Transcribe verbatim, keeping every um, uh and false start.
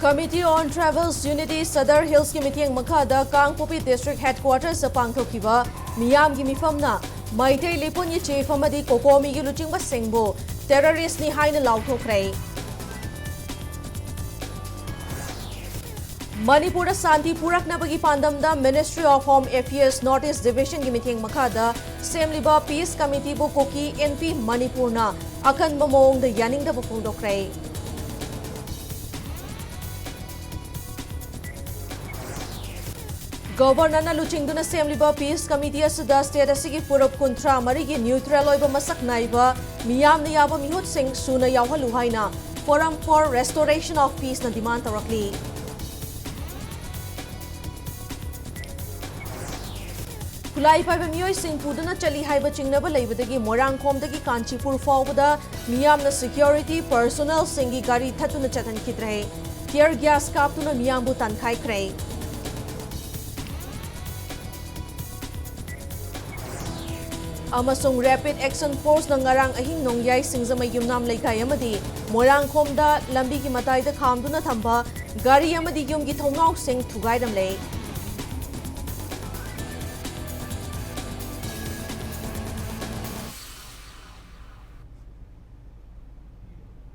Committee on Tribals Unity Sadar Hillsꯀꯤ ꯃꯤꯠꯌꯦꯡ ꯃꯈꯥꯗ ꯀꯥꯡꯄꯣꯛꯄꯤ District Headquartersꯇ ꯄꯥꯡꯊꯣꯛꯈꯤꯕ ꯃꯤꯌꯥꯝꯒꯤ ꯃꯤꯐꯝꯅ ꯃꯩꯇꯩ ꯂꯤꯄꯨꯟꯒꯤ chief ꯑꯃꯗꯤ COCOMIꯒꯤ ꯂꯨꯆꯤꯡꯕꯁꯤꯡꯕꯨ terroristꯅꯤ ꯍꯥꯏꯅ ꯂꯥꯎꯊꯣꯛꯈ꯭ꯔꯦ꯫ ꯃꯅꯤꯄꯨꯔꯗ ꯁꯥꯟꯇꯤ ꯄꯨꯔꯛꯅꯕꯒꯤ ꯄꯥꯟꯗꯝꯗ Ministry of Home Affairs North East Divisionꯒꯤ ꯃꯤꯠꯌꯦꯡ ꯃꯈꯥꯗ ꯁꯦꯝꯂꯤꯕ Peace Committeeꯕꯨ ꯀꯨꯀꯤ ꯏꯟꯄꯤ ꯃꯅꯤꯄꯨꯔꯅ ꯑꯀꯟꯕ ꯃꯑꯣꯡꯗ ꯌꯥꯅꯤꯡꯗꯕ ꯐꯣꯡꯗꯣꯛꯈ꯭ꯔꯦ꯫ Governorꯅ ꯂꯨꯆꯤꯡꯗꯨꯅ ꯁꯦꯝꯂꯤꯕ Peace Committee ꯑꯁꯤꯗ state ꯑꯁꯤꯒꯤ ꯐꯨꯔꯨꯞ ꯀꯨꯟꯊ꯭ꯔꯥ ꯃꯔꯤꯒꯤ neutral ꯑꯣꯏꯕ ꯃꯁꯛ ꯅꯥꯏꯕ ꯃꯤꯌꯥꯝꯅ ꯌꯥꯕ ꯃꯤꯍꯨꯠꯁꯤꯡ ꯁꯨꯅ ꯌꯥꯎꯍꯜꯂꯨ ꯍꯥꯏꯅ Forum for Restoration of Peaceꯅ demand ꯇꯧꯔꯛꯂꯤ꯫ ꯈꯨꯠꯂꯥꯏ ꯄꯥꯏꯕ ꯃꯤꯑꯣꯏꯁꯤꯡ ꯄꯨꯗꯨꯅ ꯆꯠꯂꯤ ꯍꯥꯏꯕ ꯆꯤꯡꯅꯕ ꯂꯩꯕꯗꯒꯤ ꯃꯣꯏꯔꯥꯡꯈꯣꯝꯗꯒꯤ ꯀꯥꯟꯆꯤꯄꯨꯔ ꯐꯥꯎꯕꯗ ꯃꯤꯌꯥꯝꯅ securitypersonnelꯁꯤꯡꯒꯤ ꯒꯥꯔꯤ ꯊꯠꯇꯨꯅ ꯆꯠꯍꯟꯈꯤꯗ꯭ꯔꯦ꯫ Tear gas ꯀꯥꯞꯇꯨꯅ ꯃꯤꯌꯥꯝꯕꯨ ꯇꯥꯟꯈꯥꯏꯈ꯭ꯔꯦ꯫ ꯑꯃꯁꯨꯡ Rapid Action Forceꯅ ꯉꯔꯥꯡ ꯑꯍꯤꯡ ꯅꯣꯡꯌꯥꯏ ꯁꯤꯡꯖꯃꯩ ꯌꯨꯝꯅꯥꯝ ꯂꯩꯀꯥꯏ ꯑꯃꯗꯤ ꯃꯣꯏꯔꯥꯡꯈꯣꯝꯗ ꯂꯝꯕꯤꯒꯤ ꯃꯇꯥꯏꯗ ꯈꯥꯝꯗꯨꯅ ꯊꯝꯕ ꯒꯥꯔꯤ ꯑꯃꯗꯤ ꯌꯨꯝꯒꯤ ꯊꯣꯡꯅꯥꯎꯁꯤꯡ ꯊꯨꯒꯥꯏꯔꯝꯂꯦ꯫